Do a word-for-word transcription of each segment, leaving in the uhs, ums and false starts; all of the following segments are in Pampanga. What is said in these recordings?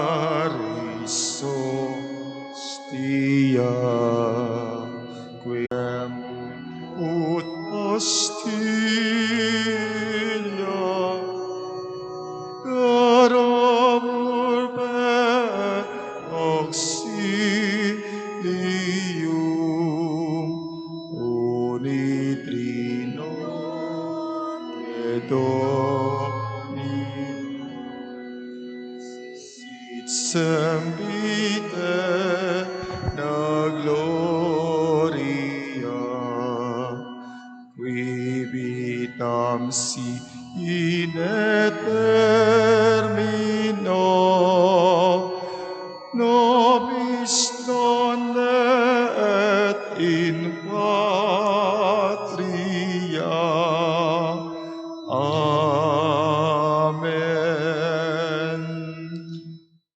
Salutaris hostia, quem ut hostia, garabur per auxilium, unitrino te Domine. Sed semper te gloria, qui vitam si in aeternum nobis donde et in patria. Amen.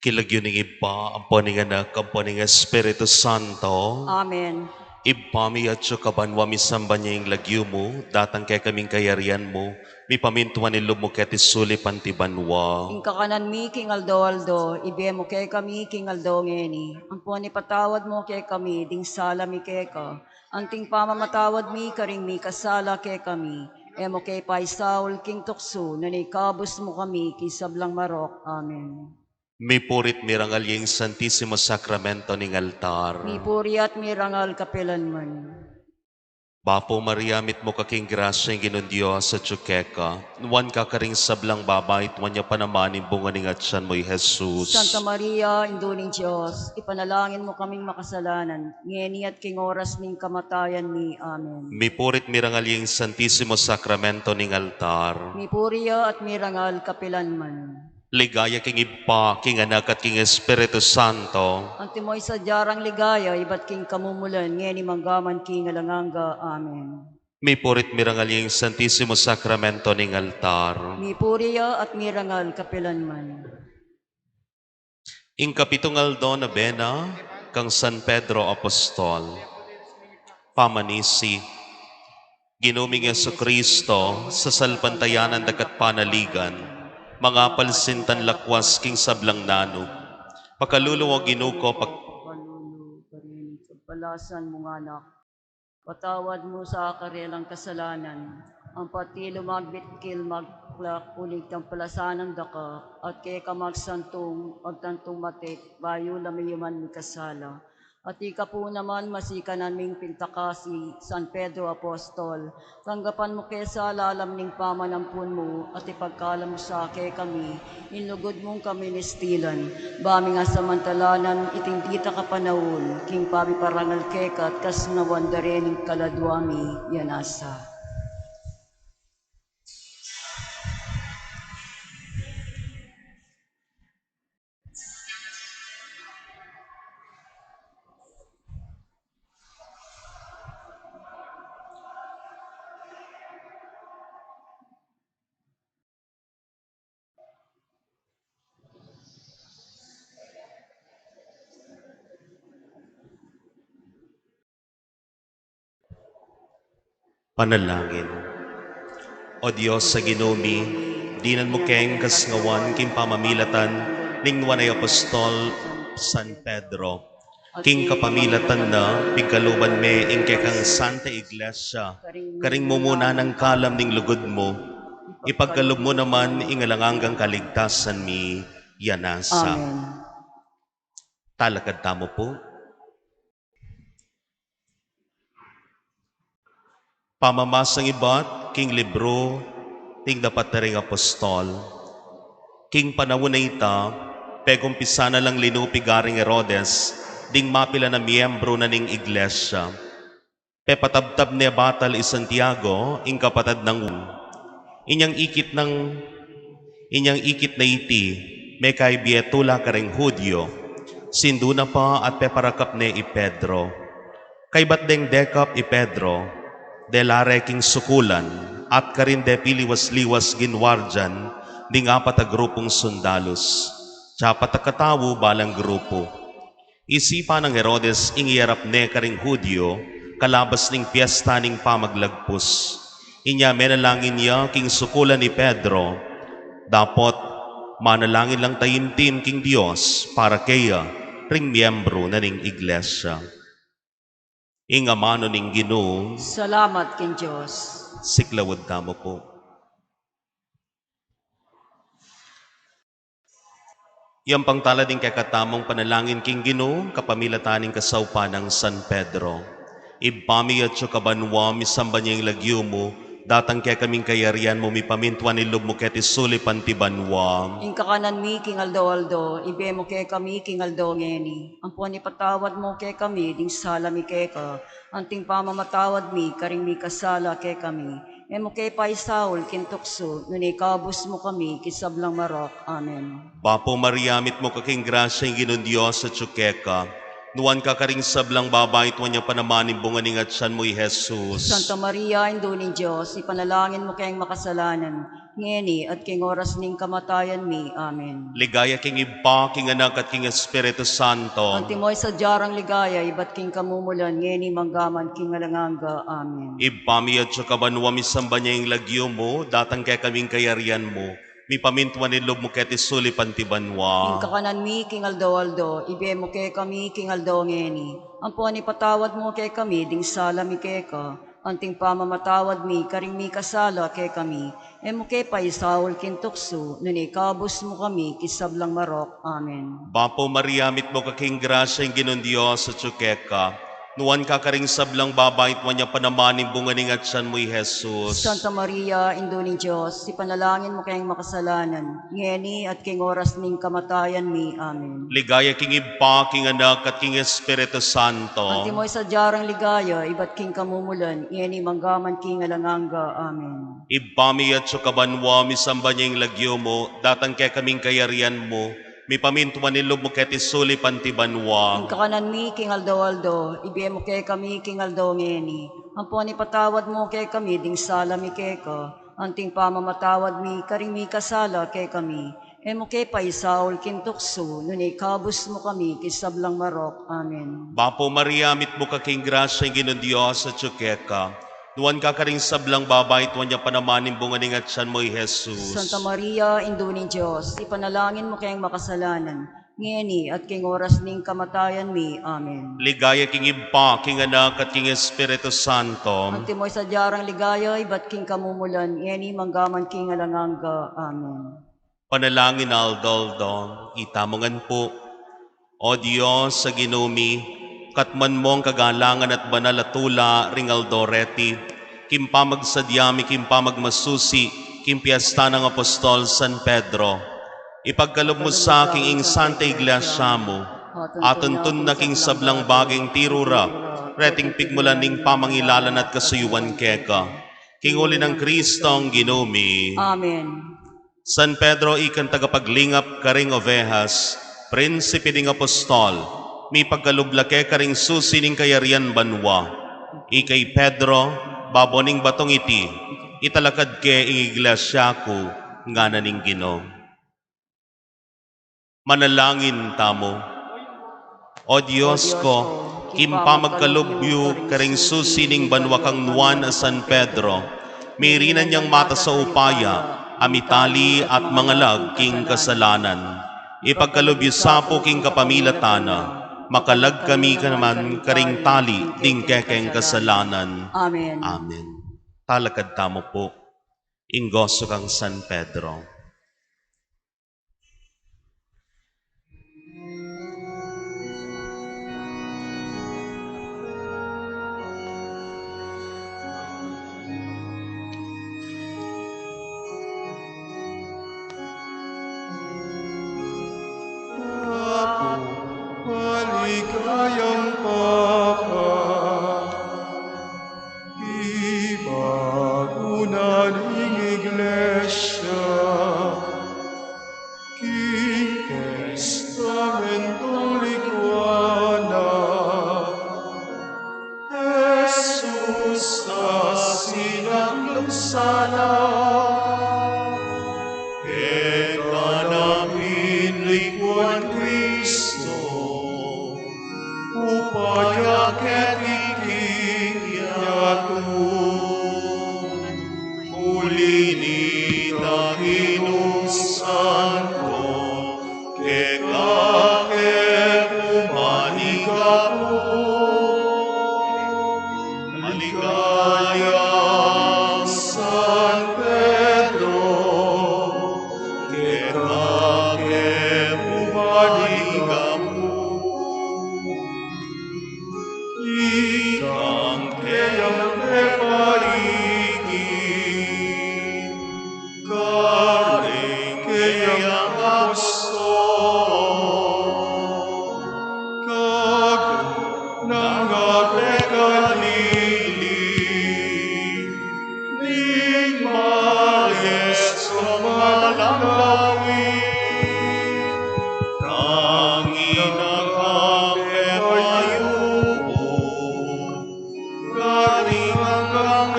King lagyu ning Ibpa, ampo ning Anak, ampo ning Espiritu Santo. Amen. Ibpa mi, atsu ka banua, misamban ya ing lagyu mu, datang kekami ing kayarian mu, mipamintuan ing lub mu keti sulip anti banua. Ing kakanan mi king aldo-aldo, ibie mu kekami king aldo ngeni, ampon ipatawad mu kekami ding sala mi keka, anting pamamatawad mi karing mikasala kekami, e mu ke paisaul king tuksu, nune ikabus mu kami king sablang marok. Amen. Mipuri't mirangal ya ing Santisimo Sakramento ning altar. Mipuri at mirangal kapilanman. Bapu Maria, mitmu ka king grasya, ing Ginung Dios atsu keka. Nuan ka karing sablang babai, at nuan ya pa naman ing bunga ning atian mu, i Jesus. Santa Maria, Indu ning Dios, ipanalangin mu kaming makasalanan, ngeni at king oras ning kamatayan mi. Amen. Mipuri't mirangal ya ing Santisimo Sakramento ning altar. Mipuri ya at mirangal kapilanman. Ligaya king Ibpa, king Anak, at king Espiritu Santo. Antimo ing sadya rang ligaya ibat king kamumulan, ngeni manggaman king alang angga. Amen. Mipuri't mirangal ya ing Santisimo Sakramento ning altar. Mipuri ya at mirangal kapilanman. Ing kapitung aldo na bena kang San Pedro Apostol. Pamanisi. Ginu ming Jesucristo, sasalpantayanan da ka't panaligan, mangapalsintan lakwas king sablang nanu. Pakalulu, O Ginu ku, pak- Pakalulu, karin ing pagpalasan mung Anak. Patawad mu sa karelang kasalanan, ampo iti lumagbit king maglak uling palasanan da ka, at keka magsantung, agtantung matik, bayu la miyuman mikasala. At ika pu naman, masikanan ming pintakasi, San Pedro Apostol, tanggapan mu ke sa lalam ning pamanampun mu, at ipagkalam mu sa kekami ing lugud mung kaministilan, ba ming asamantalanan iting dita kapanaun, king pamiparangal keka at kasnawan da ring kaladua mi, ya nasa. Panalangin. O Dios a Ginu mi, dinan mu keng kasnawan king pamamilatan ning nuan a apostol San Pedro. King kapamilatan na, pigkaluban me ing kekang Santa Iglesia karing mumuna nang kalam ning lugud mu. Ipagkalub mu naman ing alang anggang kaligtasan mi, ya nasa. Amen. Talakad tamu pu. Pamamasang ibat king libru ning Dapat da ring Apostol. King panaun a ita, pegumpisan na lang linupig a ring Herodes ding mapilan a miyembru na ning iglesia. Pepatabtab ne batal i Santiago, ing kapatad nang Juan. Inyang ikit nang, inyang ikit na iti, mekabie tula kareng Judio. Sindu na pa at peparakap ne i Pedro. Kaybat deng dekap i Pedro, dela re king sukulan, at karin depiliwas-liwas ginwardian ding apat a grupung sundalus. Tsapat a katau balang grupu. Isipan nang Herodes ing iyarap ne karing Judio, kalabas ning piesta ning Pamaglagpus. Inya menalangin ya king sukulan i Pedro, dapot Manalangin lang taimtim king Dios para keya ring miyembru na ning Iglesia. Ing amanu ning Ginu. Salamat king Dios. Siklaud tamu pu. Yang pangtalad ing kekatamung panalangin king Ginu, kapamilatan ning kasaupan nang San Pedro. Ibpa mi, atsu ka banua, misamban ya ing lagyu mu, datang kekami ing kayarian mu, mipamintuan ing lub mu keti sulip anti banua. Ing kakanan mi king aldo-aldo, ibie mu kekami king aldo ngeni. Ampon ipatawad mu kekami ding sala mi keka, anting pamamatawad mi karing mikasala kekami. E mu ke paisaul king tuksu, nune ikabus mu kami king sablang marok. Amen. Bapu Maria, mitmu ka king grasya, ing Ginung Dios atsu keka. Nuan ka karing sablang babai, at nuan ya pa naman ing bunga ning atian mu, i Jesus. Santa Maria, Indu ning Dios, ipanalangin mu keng makasalanan, ngeni at king oras ning kamatayan mi. Amen. Ligaya king Ibpa, king Anak, at king Espiritu Santo. Antimo ing sadya rang ligaya ibat king kamumulan, ngeni manggaman king alang angga. Amen. Ibpa mi, atsu ka banua, misamban ya ing lagyu mu, datang kekami ing kayarian mu, mipamintuan ing lub mu keti sulip anti banua. Ing kakanan mi king aldo-aldo, ibie mu kekami king aldo ngeni. Ampon ipatawad mu kekami ding sala mi keka, anting pamamatawad mi karing mikasala kekami. E mu ke paisaul king tuksu, nune ikabus mu kami king sablang marok. Amen. Bapu Maria, mitmu ka king grasya, ing Ginung Dios atsu keka. Nuan ka karing sablang babai, at nuan ya pa naman ing bunga ning atian mu, i Jesus. Santa Maria, Indu ning Dios, ipanalangin mu keng makasalanan, ngeni at king oras ning kamatayan mi. Amen. Ligaya king Ibpa, king Anak, at king Espiritu Santo. Antimo ing sadya rang ligaya ibat king kamumulan, ngeni manggaman king alang angga. Amen. Ibpa mi, atsu ka banua, misamban ya ing lagyu mu, datang kekami ing kayarian mu, mipamintuan ing lub mu keti sulip anti banua. Ing kakanan mi king aldo-aldo, ibie mu kekami king aldo ngeni. Ampon ipatawad mu kekami ding sala mi keka, anting pamamatawad mi karing mikasala kekami. E mu ke paisaul king tuksu, nune ikabus mu kami king sablang marok. Amen. Bapu Maria, mitmu ka king grasya, ing Ginung Dios atsu keka. Nuan ka karing sablang babai, at nuan ya pa naman ing bunga ning atian mu, i Jesus. Santa Maria, Indu ning Dios, ipanalangin mu keng makasalanan, ngeni at king oras ning kamatayan mi. Amen. Ligaya king Ibpa, king Anak, at king Espiritu Santo. Antimo ing sadya rang ligaya ibat king kamumulan, ngeni manggaman king alang angga. Amen. Panalangin aldo-aldo. Itamu ngan pu. O Dios a Ginu mi, katmuan mung kagalangan at banal a tula ring aldo reti, king pamagsadya mi king pamagmasusi king piesta nang Apostol San Pedro, ipagkalub mu sa king ing Santa Iglesia mu, atuntun na king sablang bage ing tiru ra reting pigmulan ning pamangilalan at kasuyuan keka, king uli nang Kristong Ginu mi. Amen. San Pedro, ikang tagapaglingap karing ovehas, prinsipe ding apostol, mipagkalub la ke karing susi ning kayarian banua. Ika i Pedro, babo ning batong iti, italakad ke ing iglesia ku, ngana ning Ginu. Manalangin tamu. O Dios ko, king pamagkalub yu karing susi ning banua kang Juan a San Pedro, mirinan yang matas a upaya a mitali at mangalag king kasalanan. Ipagkalub yu sa pu king kapamilatan na, makalag kami kanaman karing tali ding kekeng kasalanan. Amen. Amen. Talakad tamu pu. Ing gosu kang San Pedro. Maligayang Papa, ibago na ning Iglesia king testamentong likuan na, Jesus a sinaklang sala. Keta na mi likuan Kristo, upaya keti king yatu. Uli nita king Santo Ikang keyang mepaligid, karing keyang apostol, kag nang gabe kalili, ning maestro malang lawig, nang inakang pepayubu, karing anggang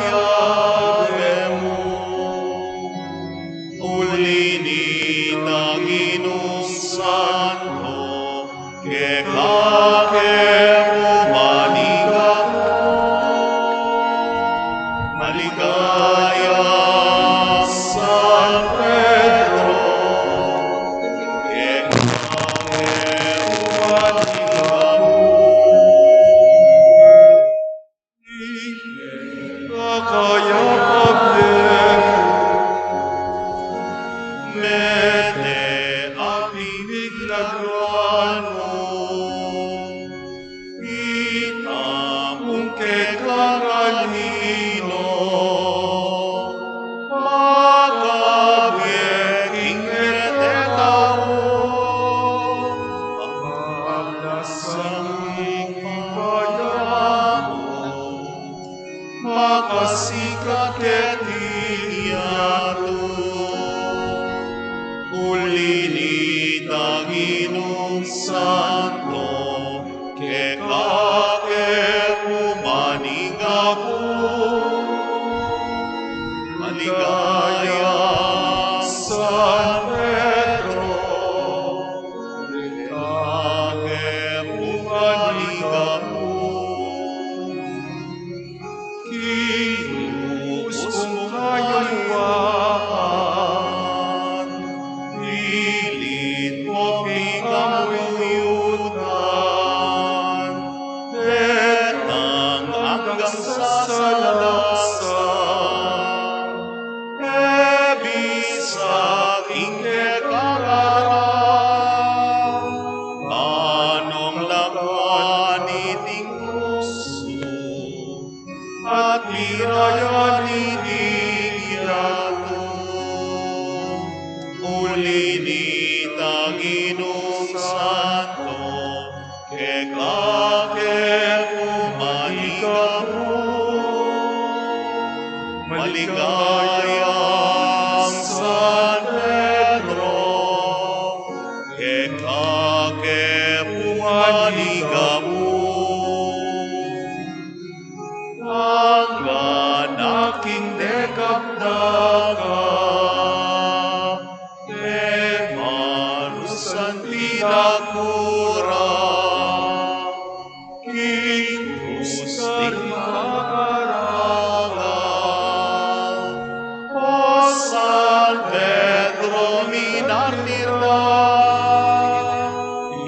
yabe mu. Uli nita, Ginung Santo, keka ke mu manigapu. Maligaya San Pedro, keka ke mu manigapu. Ika kaya pabie mu, mete at mimiglaruan mu, ita mung kekang anino, makabie king kete tau, ang pagdasal ning pambayamu, makasikat keti ing yatu. Uli nita, Ginung Santo, keka ke mu manigapu. Maligaya San Pedro, keka ke mu manigapu. King lubus mung kayuan, pilit mu pikauyutan, detang anggang sasalaksan, e bisa king kekang aral, manong lakwan iting krus mu, at pirayan iting yatu. Uli nita, Ginung Santo, keka ke mu manigapu. Maligayang San Pedro, keka ke mu manigapu. Anggang aking dekap daka, e marusan pinakura, king krus ding makarangal. O San Pedro, minartir da,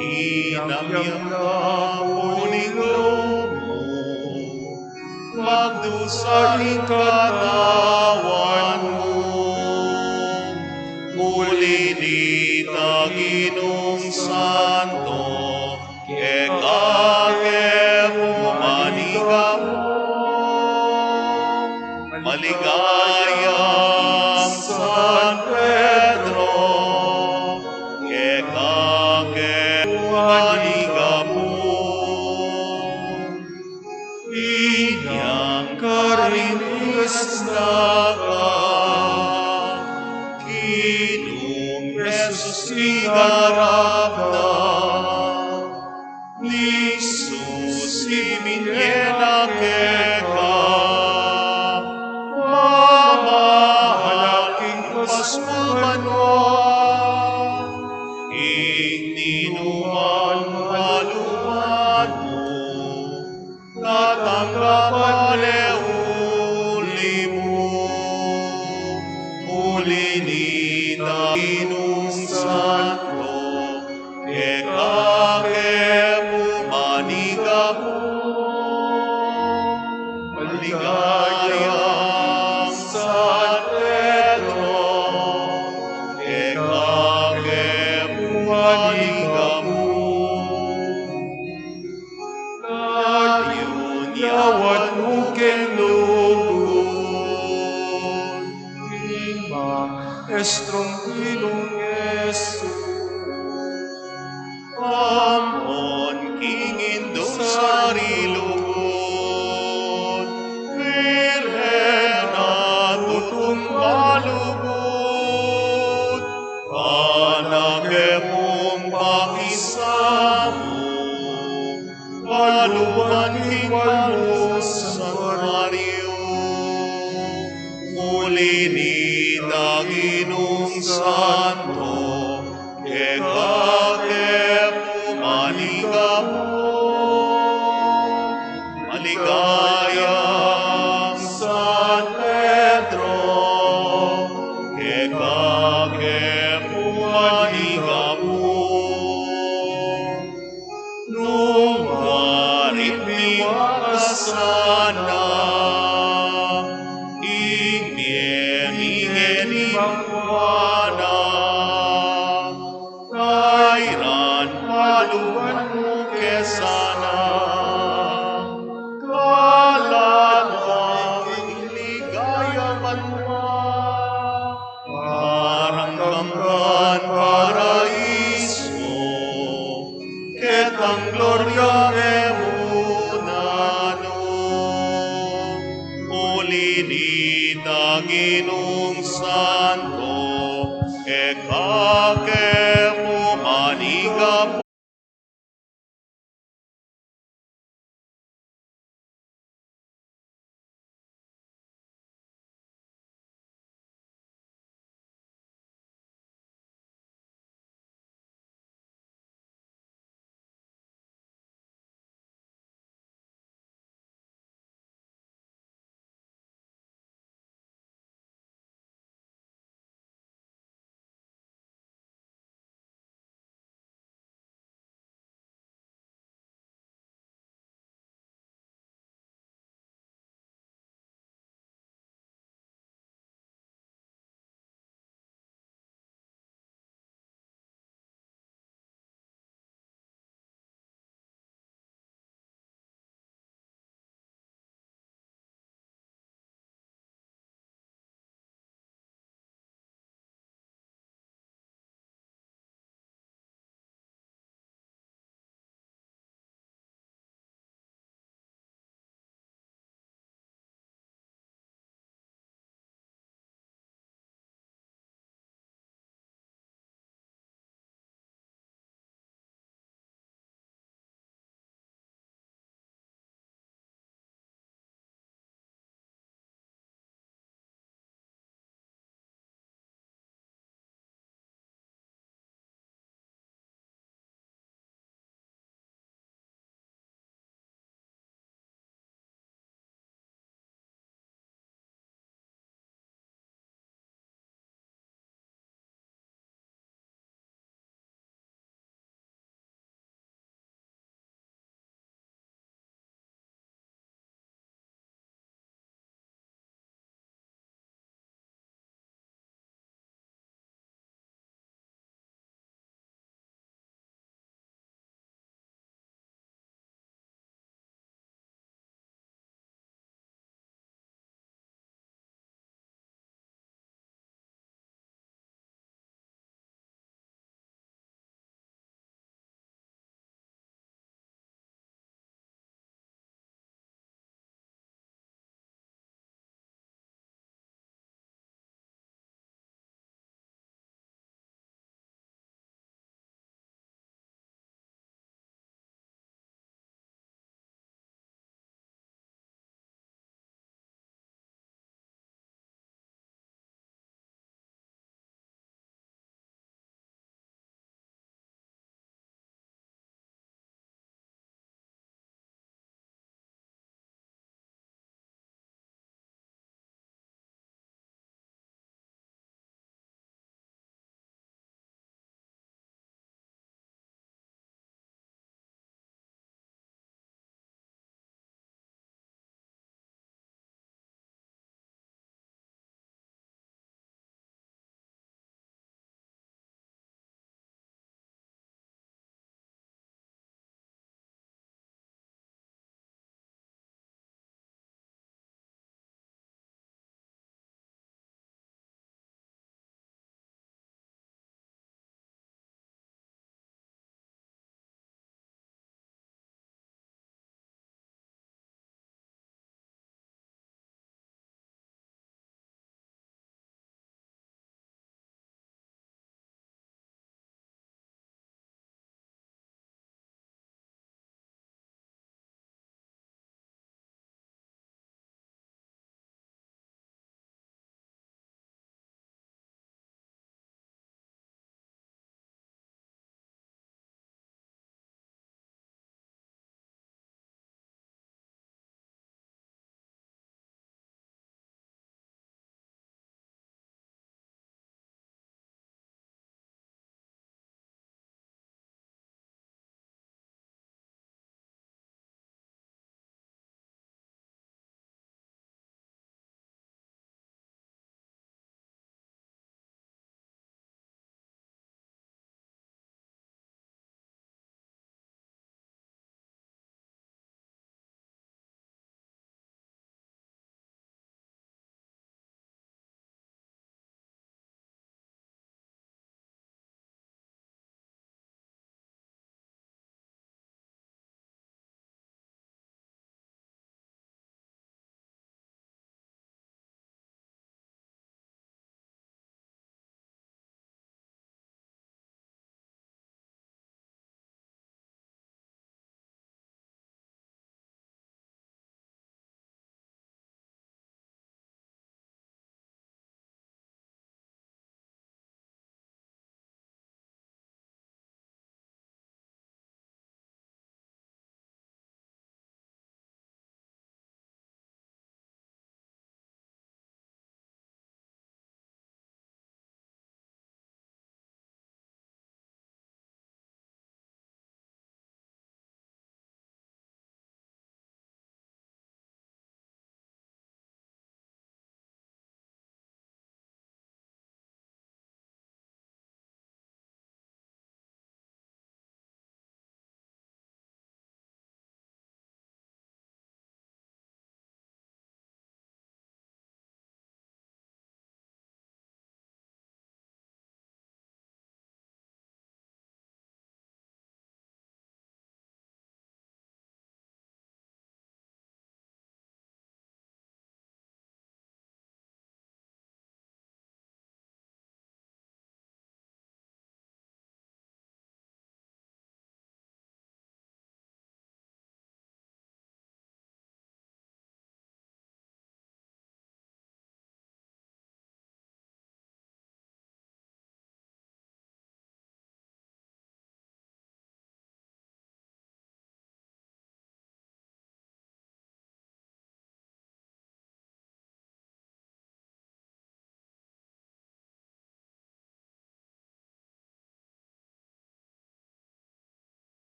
inamyang da pu ning lub mu, magdusa ing Katawan mu. Uli nita, Ginung Santo, keka ke mu manigapu. Maligayang San Pedro, keka ke mu manigapu. Inyang karing Kristus na ka, Ginung Jesus, ing arap da, ni Jesus ibie na keka, mamahala king pasu banua, ing ninuan paluban mu, tatanggapan le uli mu. Uli nita, Ginung Santo, keka ke mu manigapu. Maligayang San Pedro, keka ke mu manigapu. Lawat mu king lugud, king Maestrung Ginung Jesus. Ampon king indung sari lugud, Birhen a tutung malugud, anak e pung pakisamu, paluban king banua santuario. Uli nita, Ginung Santo, keka ke pu manigapu. Maligayang San Pedro, keka ke pu manigapu. Nung wari miwakasan a